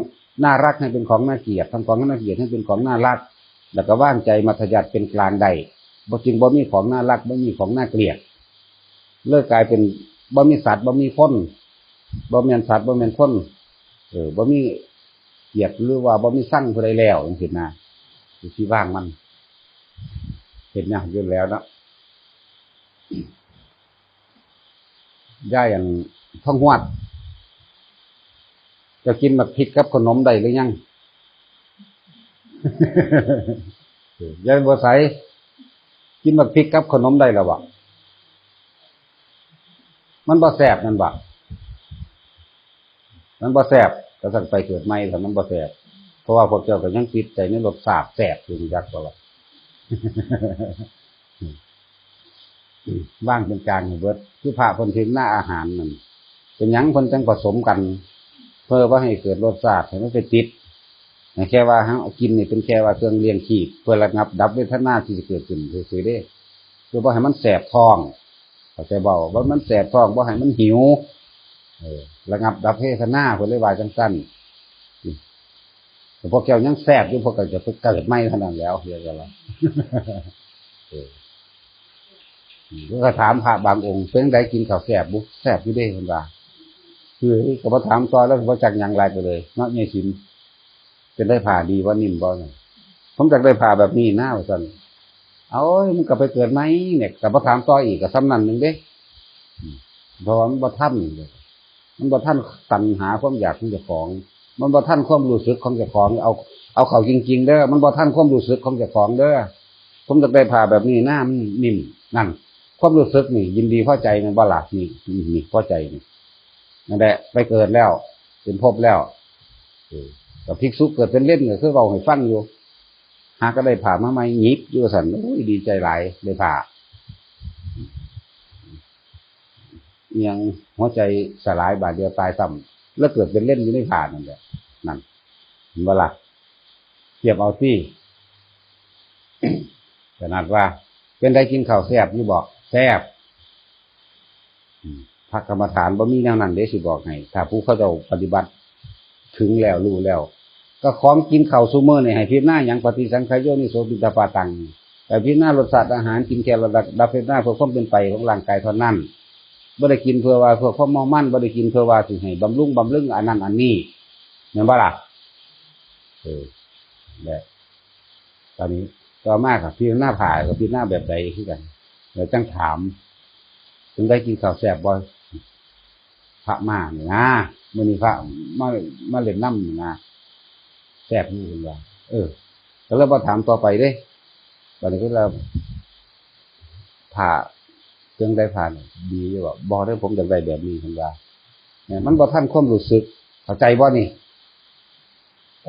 น่ารักให้เป็นของน่าเกลียด ทำของน่าเกลียดให้เป็นของน่ารัก แล้วก็วางใจมัธยัสถ์เป็นกลางได้ บ่ จึงบ่มีของน่ารัก บ่มีของน่าเกลียด เลยกลายเป็นบ่มีสัตว์ บ่มีคน บ่แม่นสัตว์ บ่แม่นคน เออ บ่มีเกลียด หรือว่าบ่มีซังผู้ใดแล้ว จังซี้นะ อยู่ที่ว่างมัน เห็นแนวอยู่แล้วเนาะ ยายอันทองฮวด เจ้ากินหมากพริกกับขนมได้หรือยัง ยายบัวใส กินหมากพริกกับขนมได้แล้วบ่ มันบ่แซ่บแม่นบ่ มันบ่แซ่บ ก็ต้องไปเกิดใหม่ ถ้ามันบ่แซ่บ เพราะว่าพวกเจ้าก็ยังติดใจในรสชาติแซ่บอยู่ จักบ่ล่ะ วางเป็นกลางให้เบิด คือพระเพิ่นพิจารณาอาหารนั่น เป็นหยังเพิ่นจั่งผสมกัน เพื่อบ่ให้เกิดรสชาติ ให้มันไปติด แค่ว่าหากินนี่เป็นแค่ว่าเครื่องเลี้ยงชีพ เพื่อระงับดับเวทนาที่จะเกิดขึ้นซื่อๆเด้ คือบ่ให้มันแสบท้อง เข้าใจบ่ ว่ามันแสบท้อง บ่ให้มันหิว เออ ระงับดับเวทนา เพิ่นเลยว่าจังซั่น แต่พวกเจ้ายังแสบอยู่ พวกเจ้าจะไปเกิดใหม่เท่านั้นแล้ว เรียกว่า เออ ก็ถามพระบางองค์ "เป็นไดกินข้าวแซ่บบุ?" "แซ่บอยู่เด้" เพิ่นว่า คือก็บ่ถามต่อแล้ว บ่จักหยังหลายไปเลยเนาะ ยายสิน "เป็นได้ผ้าดีบ่ นิ่มบ่" "ผมอยากได้ผ้าแบบนี้นะ" ว่าซั่น "เอา มันก็ไปเกิดใหม่เนี่ย" ก็บ่ถามต่ออีก ก็ส่ำนั้นหนึ่งเด้ อืม เพราะว่ามันบ่ทัน มันบ่ทันตัณหาความอยากของเจ้าของ มันบ่ทันความรู้สึกของเจ้าของ เอา เอาเข้าจริงๆเด้อ มันบ่ทันความรู้สึกของเจ้าของเด้อ "ผมอยากได้ผ้าแบบนี้นะ มันนิ่ม" นั่น ความรู้สึกนี่ ยินดีพอใจแม่นบ่ล่ะ นี่ นี่ นี่พอใจนี่ นั่นแหละ ไปเกิดแล้ว เป็นภพแล้ว เออ กับภิกษุเกิดเป็นเล่นก็คือเว้าให้ฟังอยู่ หาก็ได้ผ้ามาใหม่ หยิบอยู่ซั่น โอ้ย ดีใจหลาย ได้ผ้า อิหยัง หัวใจสลายบาดเดียวตายซ้ำ แล้วเกิดเป็นเล่นอยู่ในผ้านั่นแหละ นั่น เห็นบ่ล่ะ เทียบเอาสิ ขนาดว่า "เป็นไดกินข้าวแซ่บอยู่บ่" "แซ่บ" อืม พระกรรมฐานบ่มีแนวนั้นเด้ สิบอกให้ ถ้าผู้เขาเจ้าปฏิบัติถึงแล้ว รู้แล้ว ก็ของกินข้าวซุมื้อนี่ ให้พิจารณาหยัง "ปฏิสังขายโยนิโสปิณฑปาตัง" แต่พิจารณารสชาติอาหาร กินแค่ระดับเวทนา เพื่อความเป็นไปของร่างกายเท่านั้น บ่ได้กินเพื่อว่า เพื่อความเมามัน บ่ได้กินเพื่อว่าสิให้บำรุง บำรุงอันนั้นอันนี้ แม่นบ่ล่ะ เออ แบบ ตอนนี้ ต่อมาก็พิจารณาผ้า ก็พิจารณาแบบใดคือกัน แล้วจั่งถาม "เป็นไดกินข้าวแซ่บบ่ พระมานี่นะ มื้อนี้พระมา มาเล่นนำนี่นะ แซ่บอยู่" เพิ่นว่า เออ ก็เลยบ่ถามต่อไปเด้ บัดนี้ก็เลย "ผ้า เครื่องได้ผ้านี่ดีอยู่บ่" "บ่เด้อ ผมอยากได้แบบนี้" เพิ่นว่า เนี่ย มันบ่ทันความรู้สึก เข้าใจบ่นี่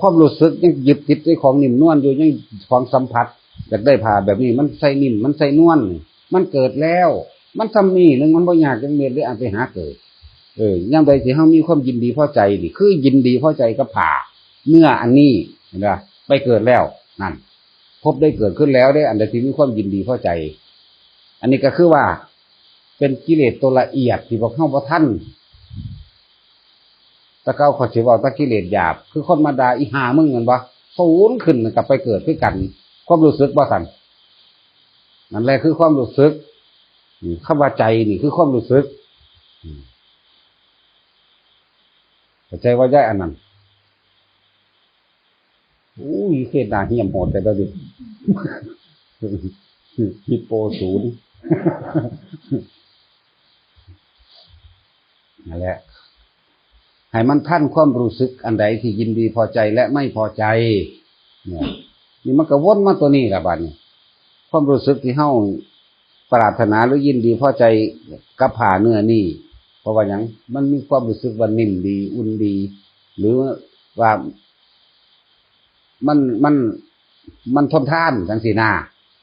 ความรู้สึกยังยึดติดในของนิ่มนวลอยู่ ยังของสัมผัส อยากได้ผ้าแบบนี้ มันใส่นิ่ม มันใส่นวล มันเกิดแล้ว มันส่ำนี้หนึ่ง มันบ่ยากจักเม็ดเด้ อันไปหาเกิด เออ ยามใดที่เฮามีความยินดีพอใจนี่ คือยินดีพอใจกับผ้า เนื้ออันนี้ เห็นบ่ ไปเกิดแล้ว นั่น ภพได้เกิดขึ้นแล้วเด้ อันใดที่มีความยินดีพอใจ อันนี้ก็คือว่า เป็นกิเลสตัวละเอียดที่พวกเฮาบ่ทัน แต่เก่าข้อยสิเว้าแต่กิเลสหยาบ คือคนมาด่า "อีห่ามึง" แม่นบ่ สูนขึ้นก็ไปเกิดคือกัน ความรู้สึกบ่ซั่น นั่นแหละคือความรู้สึก อืม คำว่าใจนี่คือความรู้สึก อืม เข้าใจว่ายายอันนั้น อุ้ย เครียดหน้าเหี้ยมโหดแต่เดี๋ยวนี้ ฮิปโปศูนย์ นั่นแหละ ให้มันทันความรู้สึกอันใดที่ยินดีพอใจและไม่พอใจ เนี่ย นี่มันก็วนมาตัวนี้ล่ะบัดนี้ ความรู้สึกที่เฮาปรารถนาหรือยินดีพอใจกับผ้าเนื้อนี้ เพราะว่าหยัง มันมีความรู้สึกว่านิ่มดี อุ่นดี หรือว่า มัน มัน มันทนทานจั่งซี้นะ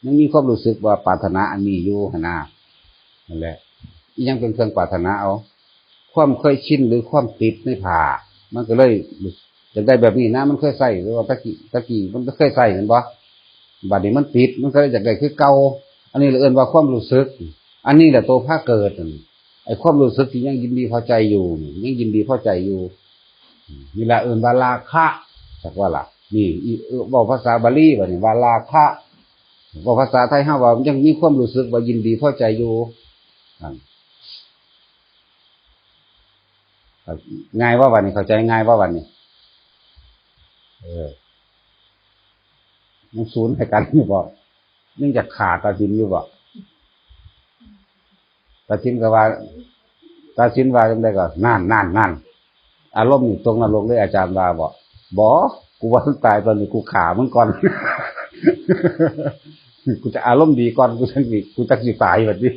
ยังมีความรู้สึกว่าปรารถนาอันนี้อยู่หั้นนะ นั่นแหละ อิหยังเป็นเครื่องปรารถนาเอา ความเคยชินหรือความติดในผ้า มันก็เลยอยากได้แบบนี้นะ มันเคยใส่ หรือว่าตะกี้ ตะกี้มันเคยใส่ เห็นบ่ บัดนี้มันติด มันก็เลยอยากได้คือเก่า อันนี้เราเอิ้นว่าความรู้สึก อันนี้แหละตัวพาเกิดนั่น ไอ้ความรู้สึกที่ยังยินดีพอใจอยู่นี่ ยังยินดีพอใจอยู่ นี่แหละเอิ้นว่าราคะ จักว่าล่ะ นี่ อี เอ่อ เว้าภาษาบาลีบัดนี้ว่าราคะ เว้าภาษาไทยเฮาว่ายังมีความรู้สึกว่ายินดีพอใจอยู่ นั่น ง่ายบ่บัดนี้ เข้าใจง่ายบ่บัดนี้ เออ มันศูนย์ให้กันอยู่บ่ ยังอยากฆ่าตาสินอยู่บ่ ตาสินก็ว่า ตาสินว่าจั่งใดก็ "นั่น นั่น นั่น อารมณ์นี่ตกนรกเลย" อาจารย์ว่าบ่ "บ่ กูว่ามึงตายตอนนี้ กูฆ่ามึงก่อน กูจะอารมณ์ดีก่อน กูจั่งสิ กูจั่งสิตาย" บัดนี้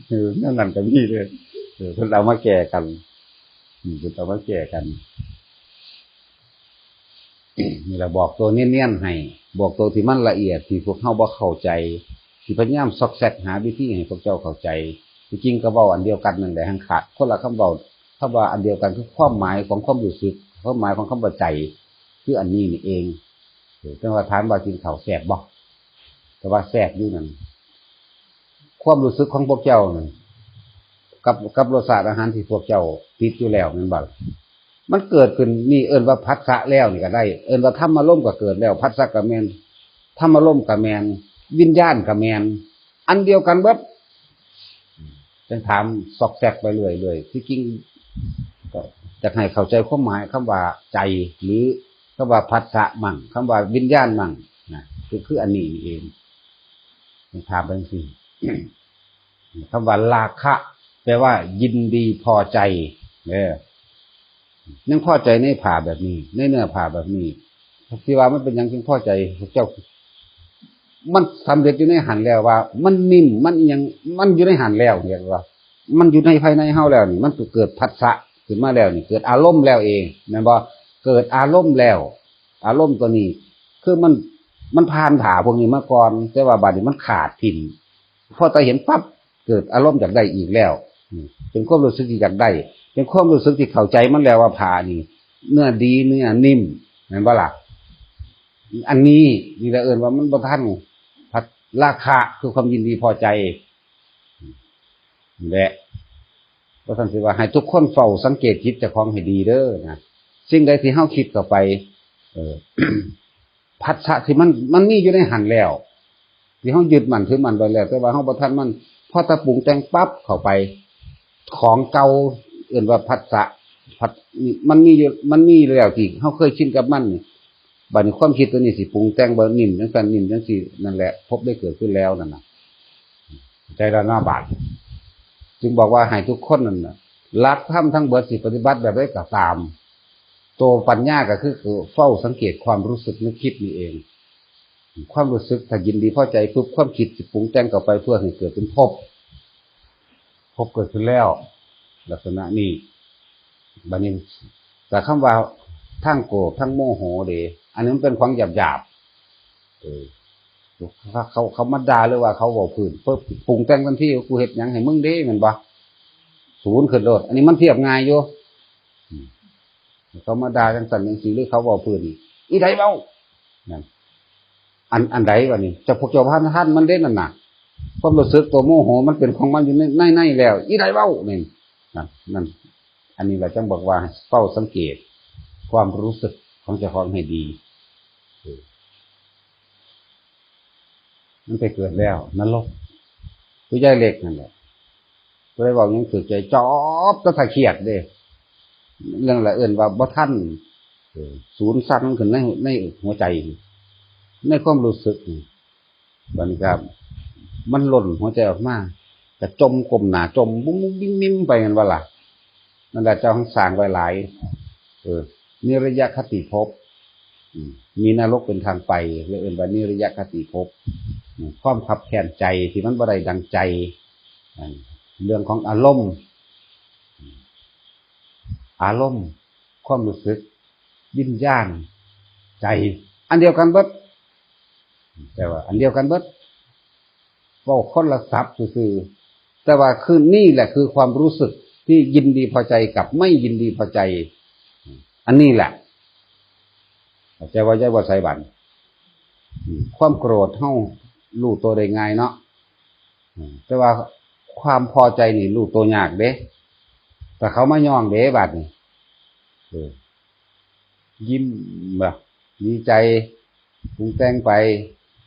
เออ แนวนั้นก็มีเด้อ เออ เพิ่นเอามาแก้กัน อืม เพิ่นเอามาแก้กัน นี่ล่ะ บอกตัวเนียนๆให้ บอกตัวที่มันละเอียด ที่พวกเฮาบ่เข้าใจ สิพยายามซอกแซกหาวิธีให้พวกเจ้าเข้าใจ ที่จริงก็เว้าอันเดียวกันนั่นแหละ หั้งขาดคนละคำเว้า คำว่าอันเดียวกันคือความหมายของความรู้สึก ความหมายของคำว่าใจ คืออันนี้นี่เอง เออ แต่ว่าถามว่ากินข้าวแซ่บบ่ แต่ว่าแซ่บอยู่นั่น ความรู้สึกของพวกเจ้านั่น กับ กับรสชาติอาหารที่พวกเจ้าติดอยู่แล้วแม่นบ่ล่ะ มันเกิดขึ้น นี่เอิ้นว่าผัสสะแล้วนี่ก็ได้ เอิ้นว่าธรรมารมณ์ก็เกิดแล้ว ผัสสะก็แม่น ธรรมารมณ์ก็แม่น วิญญาณก็แม่น อันเดียวกันเบิด จั่งถามซอกแซกไปเรื่อยๆ ที่จริงก็อยากให้เข้าใจความหมายคำว่าใจ หรือคำว่าผัสสะมั่ง คำว่าวิญญาณมั่งนะ คือ คืออันนี้นี่เอง ถามไปจั่งซี้ คำว่าราคะ แปลว่ายินดีพอใจ เออ ยังพอใจในผ้าแบบนี้ ในเนื้อผ้าแบบนี้ ที่ว่ามันเป็นหยังจึงพอใจ เจ้า มันสำเร็จอยู่ในหั้นแล้วว่า มันนิ่ม มันอิหยัง มันอยู่ในหั้นแล้ว เรียกว่า มันอยู่ในภายในเฮาแล้วนี่ มันเกิดผัสสะขึ้นมาแล้วนี่ เกิดอารมณ์แล้วเอง แม่นบ่ เกิดอารมณ์แล้ว อารมณ์ตัวนี้ คือมัน มันผ่านผ้าพวกนี้มาก่อน แต่ว่าบัดนี้มันขาดถิ่ม พอตาเห็นปั๊บ เกิดอารมณ์อยากได้อีกแล้ว อืม เป็นความรู้สึกที่อยากได้ เป็นความรู้สึกที่เข้าใจมันแล้วว่าผ้านี่ เนื้อดี เนื้อนิ่ม แม่นบ่ล่ะ อันนี้นี่แหละเอิ้นว่ามันบ่ทัน ผัส ราคะคือความยินดีพอใจ นี่แหละ เพราะฉะนั้นสิว่าให้ทุกคนเฝ้าสังเกตจิตเจ้าของให้ดีเด้อนะ สิ่งใดที่เฮาคิดเข้าไป เออ ผัสสะที่มัน มันมีอยู่ในหั้นแล้ว ที่เฮายึดมั่นถือมั่นไว้แล้ว แต่ว่าเฮาบ่ทันมัน พอตะปรุงแต่งปั๊บเข้าไป ของเก่า เอิ้นว่าผัสสะ ผัส มันมีอยู่ มันมีอยู่แล้วที่เฮาเคยชินกับมันนี่ บัดนี้ความคิดตัวนี้สิปรุงแต่งบ่นิ่มจั่งซั่น นิ่มจั่งซี่ นั่นแหละ ภพได้เกิดขึ้นแล้วนั่นน่ะ ใจละหน้าบาด จึงบอกว่าให้ทุกคนนั่นน่ะ หลักธรรมทั้งเบิดสิปฏิบัติแบบใดก็ตาม ตัวปัญญาก็คือ คือเฝ้าสังเกตความรู้สึกนึกคิดนี่เอง ความรู้สึกถ้ายินดีพอใจปุ๊บ ความคิดสิปรุงแต่งเข้าไปเพื่อให้เกิดเป็นภพ ภพเกิดขึ้นแล้ว ลักษณะนี้ บัดนี้ แต่คำว่าทั้งโกรธทั้งโมโหเด้ อันนี้มันเป็นของหยาบๆ เออ เขา เขา เขามาด่าหรือว่าเขาเว้าพื้นปุ๊บ ปรุงแต่งทันทีว่า "กูเฮ็ดหยังให้มึงเด้" แม่นบ่ ศูนย์ขึ้นโลด อันนี้มันเทียบง่ายอยู่ อืม เขามาด่าจั่งซั่นจั่งซี่ หรือเขาเว้าพื้นนี่ "อีใดเว้า" นั่น อัน อันใดวะนี่ เจ้าพวกเจ้าพันทันมันเด้นั่นน่ะ ความรู้สึกตัวโมโหมันเป็นของมันอยู่ใน ใน ในแล้ว อีใดเว้านี่ นั่น นั่น อันนี้เราจั่งบอกว่าให้เฝ้าสังเกต ความรู้สึกของเจ้าของให้ดี เออ มันไปเกิดแล้ว นรก คือยายเล็กนั่นแหละ ผู้ใดเว้าหยังถืกใจ จอบ แต่ถ้าเครียดเด้ เรื่องละเอิ้นว่าบ่ทัน เออ ศูนย์สั่นขึ้นใน ในหัวใจ ในความรู้สึกนี่ บัดนี้ก็มันล้นหัวใจออกมา ก็จมก้มหน้า จมบุ้มบุ้มบิ่มบิ่มไป แม่นบ่ล่ะ นั่นแหละเจ้าของสร้างไว้หลาย เออ นิรยคติภพ อืม มีนรกเป็นทางไป เลยเอิ้นว่านิรยคติภพ อืม ความคับแค้นใจที่มันบ่ได้ดังใจ อ่า เรื่องของอารมณ์ อารมณ์ ความรู้สึก วิญญาณ ใจ อันเดียวกันเบิด แต่ว่าอันเดียวกันเบิด เว้าคนละศัพท์ซื่อๆ แต่ว่าคือนี่แหละคือความรู้สึกที่ยินดีพอใจกับไม่ยินดีพอใจ อันนี้แหละ เข้าใจว่า ใจว่าไสบัน อืม ความโกรธเฮารู้ตัวได้ง่ายเนาะ อืม แต่ว่าความพอใจนี่รู้ตัวยากเด้ แต่เขามาย้องเด้บัดนี้ เออ ยิ้มบ่ ดีใจ ปรุงแต่งไป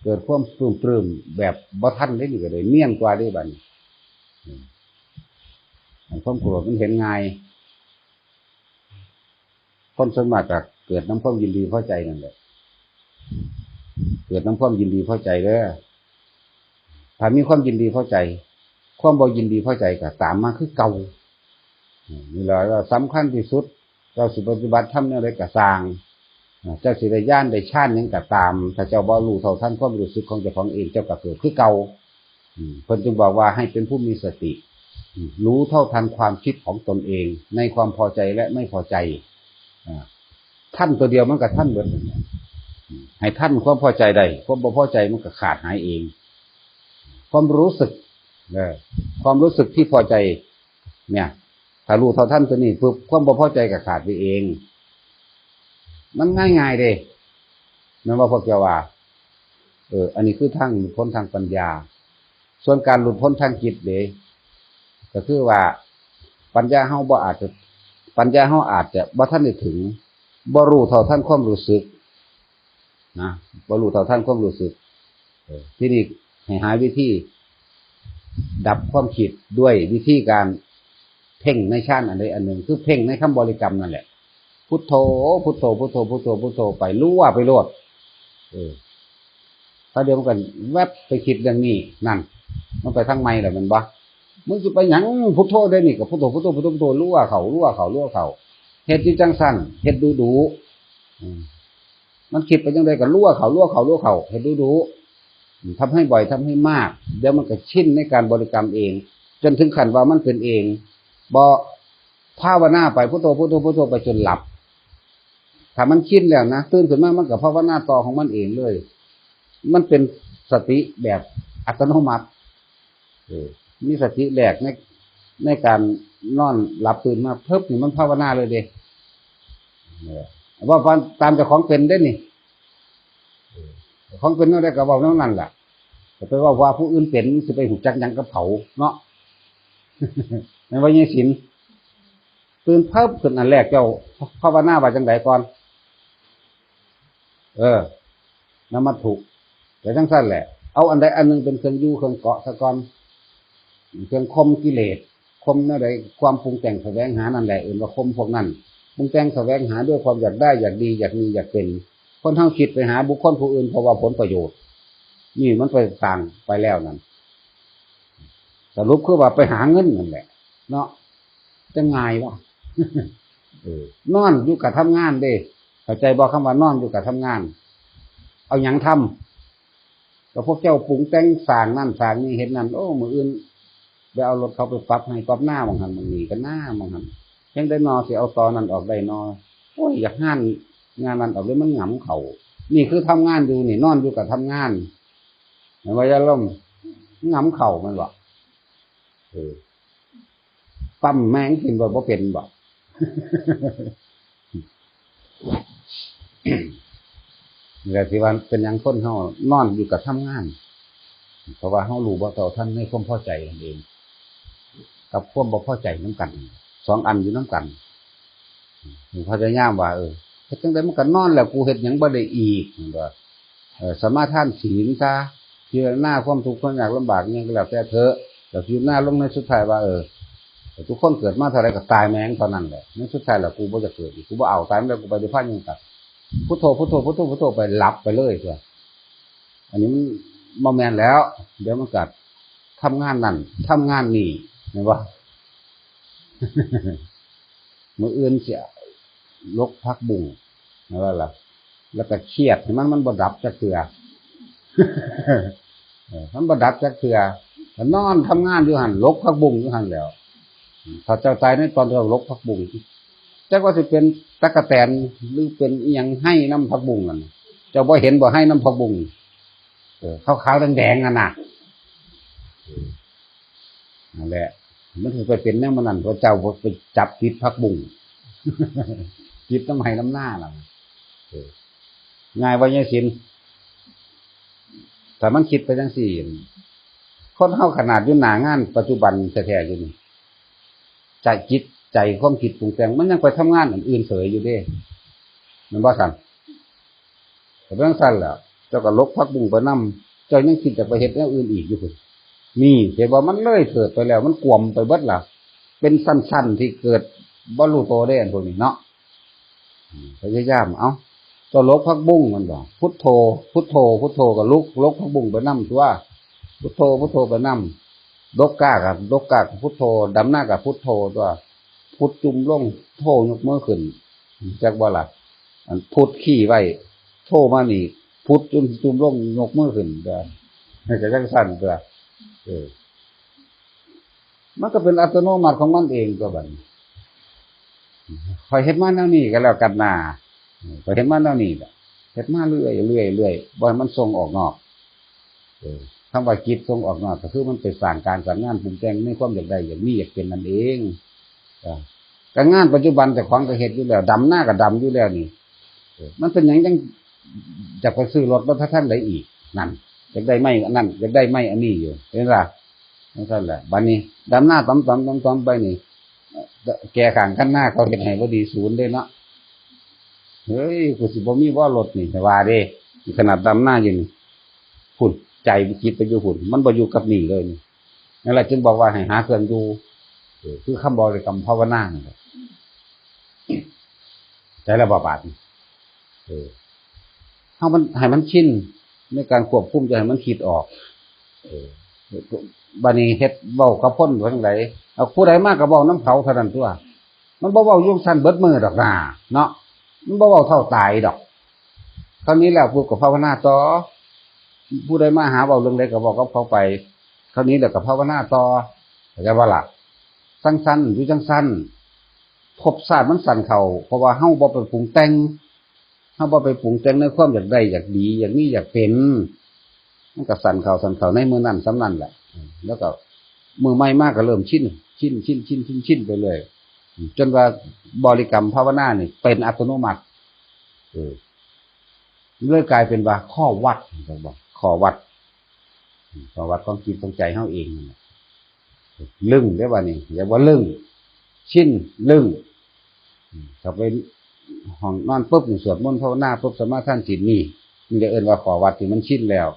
เกิดความปลื้มปลื้มแบบบ่ทันเด้ นี่ก็ได้เนียนกว่าเด้บัดนี้ อืม อันความโกรธมันเห็นง่าย คนส่วนมากก็เกิดนำความยินดีพอใจนั่นแหละ เกิดนำความยินดีพอใจเด้อ ถ้ามีความยินดีพอใจ ความบ่ยินดีพอใจก็ตามมาคือเก่า อืม นี่แหละว่าสำคัญที่สุด เจ้าสิปฏิบัติธรรมแนวใดก็ซ่าง อ่า เจ้าสิได้ญาณได้ฌานหยังก็ตาม ถ้าเจ้าบ่รู้เท่าทันความรู้สึกของเจ้าของเอง เจ้าก็เกิดคือเก่า อืม เพิ่นจึงบอกว่าให้เป็นผู้มีสติ อืม รู้เท่าทันความคิดของตนเอง ในความพอใจและไม่พอใจ อ่า ทันตัวเดียวมันก็ทันเบิดนั่นแหละ อืม ให้ทันความพอใจได้ ความบ่พอใจมันก็ขาดหายเอง ความรู้สึก เออ ความรู้สึกที่พอใจ เนี่ย ถ้ารู้เท่าทันตัวนี้ปุ๊บ ความบ่พอใจก็ขาดไปเอง มันง่ายๆเด้ แม่นบ่พวกเจ้าว่า เออ อันนี้คือทางหลุดพ้นทางปัญญา ส่วนการหลุดพ้นทางจิตเด้ ก็คือว่า ปัญญาเฮาบ่อาจจะ ปัญญาเฮาอาจจะบ่ทันได้ถึง บ่รู้เท่าทันความรู้สึก นะ บ่รู้เท่าทันความรู้สึก เออ ทีนี้ให้หาวิธี ดับความคิดด้วยวิธีการเพ่งในฌานอันใดอันหนึ่ง คือเพ่งในคำบริกรรมนั่นแหละ พุทโธ พุทโธ พุทโธ พุทโธ พุทโธ ไป ลัวไปโลด เออ ถ้าเดี๋ยวมันก็แวบไปคิดเรื่องนี้ นั่น มันไปทางใหม่แล้วแม่นบ่ มึงสิไปหยัง พุทโธได้นี่ก็พุทโธ พุทโธ พุทโธ พุทโธ ลัวเข้า ลัวเข้า ลัวเข้า เฮ็ดอยู่จังซั่น เฮ็ดดูดู อืม มันคิดไปจังใดก็ลัวเข้า ลัวเข้า ลัวเข้า เฮ็ดดูดู อืม ทำให้บ่อย ทำให้มาก เดี๋ยวมันก็ชินในการบริกรรมเอง จนถึงขั้นว่ามันเป็นเอง บ่ภาวนาไป พุทโธ พุทโธ พุทโธ ไปจนหลับ ถ้ามันชินแล้วนะ ตื่นขึ้นมามันก็ภาวนาต่อของมันเองเลย มันเป็นสติแบบอัตโนมัติ เออ มีสติแรกใน ในการนอนหลับตื่นมาเพิบนี่มันภาวนาเลยเด้ เออ ว่าตามเจ้าของเป็นเด้นี่ เออ เจ้าของเป็นแนวใดก็เว้าแนวนั้นล่ะ จะไปเว้าว่าผู้อื่นเป็น สิไปฮู้จักหยังกับเขาเนาะ แม่นว่ายังสิน ตื่นเพิบขึ้นอันแรกเจ้าภาวนาว่าจังใดก่อน เออ นมัตถุ แต่จังซั่นแหละ เอาอันใดอันหนึ่งเป็นเครื่องอยู่เครื่องเกาะซะก่อน เครื่องข่มกิเลส ข่มแนวใด ความปรุงแต่งแสวงหานั่นแหละ เอิ้นว่าข่มพวกนั้น ปรุงแต่งแสวงหาด้วยความอยากได้ อยากดี อยากมี อยากเป็น คนเฮาคิดไปหาบุคคลผู้อื่นเพราะว่าผลประโยชน์ นี่มันไปสร้างไปแล้วนั่น สรุปคือว่าไปหาเงินนั่นแหละ เนาะ จะง่ายวะ เออ นอนอยู่กับทำงานเด้ เข้าใจบ่ คำว่านอนอยู่กับทำงาน เอาหยังทำ ก็พวกเจ้าปรุงแต่งสร้างนั่นสร้างนี่ เฮ็ดนั่น โอ้ มื้ออื่นไปเอารถเขาไปปรับให้ปรับหน้าหม่องหั่นหม่องนี่ ก็หน้าหม่องหั่น จังได้นอ สิเอาตอนั้นออกได้นอ โอ้ย อยากงาน งานนั้นออกเลย มันหงำเข้า นี่คือทำงานอยู่นี่ นอนอยู่กับทำงาน แม่นบ่ ยายลม หงำเข้าแม่นบ่ เออ ปั๊มแม่งกินบ่ บ่เป็นบ่ นี่แหละที่ว่าเป็นหยังคนเฮานอนอยู่กับทำงาน เพราะว่าเฮารู้บ่เท่าทันในความพอใจนั่นเอง กับความบ่พอใจนำกัน สองอันอยู่นำกัน พยายามว่า เออ เฮ็ดจั่งใดมันก็นอนแล้ว กูเฮ็ดหยังบ่ได้อีก แม่นบ่ เออ สมาทานศีลซะ พิจารณาความทุกข์ความยากลำบากอิหยังก็แล้วแต่เถอะ แต่พิจารณาลงในสุดท้ายว่า เออ ทุกคนเกิดมาเท่าใดก็ตายแม่งเท่านั้นแหละ ในสุดท้ายแล้วกูบ่อยากเกิดอีก กูบ่เอา ตายมาแล้วกูไปนิพพานยังตัด พุทโธ พุทโธ พุทโธ พุทโธ ไป หลับไปเลยตั๊ว อันนี้มันบ่แม่นแล้ว เดี๋ยวมันก็ทำงานนั่น ทำงานนี่ แม่นบ่ มื้ออื่นสิลกผักบุ้ง แม่นบ่ล่ะ แล้วก็เครียดให้มัน มันบ่ดับจักเทื่อ เออ มันบ่ดับจักเทื่อ ก็นอนทำงานอยู่หั่น ลกผักบุ้งอยู่หั่นแหล้ว ถ้าเจ้าตายในตอนเจ้าลกผักบุ้ง จักว่าสิเป็นตั๊กแตนหรือเป็นอิหยังไฮ่นำผักบุ้งนั่น เจ้าบ่เห็นบ่ ไฮ่นำผักบุ้ง เออ ขาวๆแดงๆนั่นน่ะ เออ นั่นแหละ มันสิไปเป็นแนวมันนั่น เพราะเจ้าไปจับติดผักบุ้ง ติดนำไฮ่นำนาล่ะ เออ ง่ายบ่ยายสิน ถ้ามันคิดไปจั่งซี้ คนเฮาขนาดอยู่หน้างานปัจจุบันแท้ๆอยู่นี่ ใจ จิตใจความคิดปรุงแต่ง มันยังไปทำงานอันอื่นเสยอยู่เด้ แม่นบ่ซั่น ก็จั่งซั่นแหละ เจ้าก็ลกผักบุ้งไปนำ เจ้ายังคิดจะไปเฮ็ดแนวอื่นอีกอยู่พุ้น นี่ เห็นว่ามันเลยเถิดไปแล้ว มันกวมไปเบิดล่ะ เป็นชั้นๆที่เกิดบ่รู้โตเด้ อันพวกนี้เนาะ อืม พยายาม เอ้า เจ้าลกผักบุ้งมันบ่ พุทโธ พุทโธ พุทโธ ก็ลก ลกผักบุ้งไปนำตั๊ว พุทโธ พุทโธ ไปนำ ดกกล้าก็ดกกล้าก็พุทโธ ดำนาก็พุทโธตั๊ว พุทจุ่มลง โธยกมือขึ้น จักบ่ล่ะ อันพุทขี้ไว้ โธมานี่ พุทจุ่ม จุ่มลง ยกมือขึ้นตั๊ว ก็จั่งซั่นตั๊ว เออ มันก็เป็นอัตโนมัติของมันเองตั๊วบัดนี้ ข้อยเฮ็ดมาแนวนี้ก็แล้วกันนา ข้อยเฮ็ดมาแนวนี้ล่ะ เฮ็ดมาเรื่อย เรื่อย เรื่อย บ่ให้มันส่งออกนอก เออ คำว่าจิตส่งออกนอกก็คือมันไปสร้างการสร้างงานปรุงแต่งในความอยากได้ อยากมี อยากเป็นนั่นเอง เออ ก็งานปัจจุบันเจ้าของก็เฮ็ดอยู่แล้ว ดำนาก็ดำอยู่แล้วนี่ เออ มันเป็นหยังจังอยากไปซื้อรถมาทางใดอีก นั่น อยากได้ไม้อันนั้น อยากได้ไม้อันนี้อยู่ เห็นปะ? นั่นซั่นแหละ บัดนี้ดำนาต๋อมๆๆๆ ไปนี่ แก่ข้างคันนาเขาเฮ็ดให้บ่ดีศูนย์เด้เนาะ เฮ้ย กูสิบ่มีบ่รถนี่ แต่ว่าเด้ ขนาดดำนาอยู่นี่ พุ้น ใจมันคิดไปอยู่พุ้น มันบ่อยู่กับนี่เลยนี่ นั่นแหละจึงบอกว่าให้หาเครื่องอยู่ เออ คือคำบริกรรมภาวนานั่นแหละ ใจละบ่บาดนี่ เออ เฮามัน ให้มันชินในการควบคุมใจให้มันคิดออก เออ บัดนี้เฮ็ดเว้ากับคนว่าจั่งใด เอาผู้ใดมาก็เว้านำเขาเท่านั้นตั่ว มันบ่เว้าอยู่ซั่นเบิดมื้อดอกนา เนาะ มันบ่เว้าเท่าตายดอก คราวนี้แล้วปุ๊บก็ภาวนาต่อ ผู้ใดมาหาเว้าเรื่องใดก็เว้ากับเขาไป คราวนี้แล้วก็ภาวนาต่อ เข้าใจบ่ล่ะ? จั่งซั่น อยู่จั่งซั่น ภพชาติมันสั้นเข้า เพราะว่าเฮาบ่ไปปรุงแต่ง เฮาบ่ไปปรุงแต่งในความอยากได้ อยากดี อยากมี อยากเป็น มันก็สั้นเข้า สั้นเข้า ในมื้อนั้นส่ำนั้นแหละ แล้วก็มื้อใหม่มาก็เริ่มชิน ชิน ชิน ชิน ชิน ชินไปเรื่อย จนว่าบริกรรมภาวนานี่เป็นอัตโนมัติ เออ เลยกลายเป็นว่าข้อวัด ข้อวัด ข้อวัดของจิตของใจเฮาเองนั่นแหละ ลึงเด้อบัดนี้ อย่าว่าลึง ชิน ลึง อืม เข้าไปห้องนอนปุ๊บนี่สวดมนต์ภาวนาปุ๊บ สมาทานศีลนี่ นี่จะเอิ้นว่าข้อวัดที่มันชินแล้ว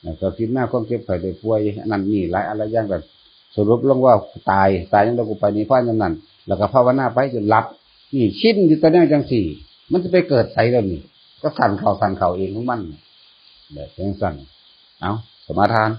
แล้วก็พิจารณาความเจ็บไข้ได้ป่วย อันนั้นนี่หลายอันหลายอย่าง ก็สรุปลงว่าตาย ตายจั่งใดกูไปนิพพานจั่งนั้น แล้วก็ภาวนาไปจนหลับ นี่ชินอยู่แต่แนวจั่งซี้ มันจะไปเกิดไสแล้วนี่ ก็สั้นเข้า สั้นเข้าเองของมัน แบบจั่งซั่น เอ้า สมาทาน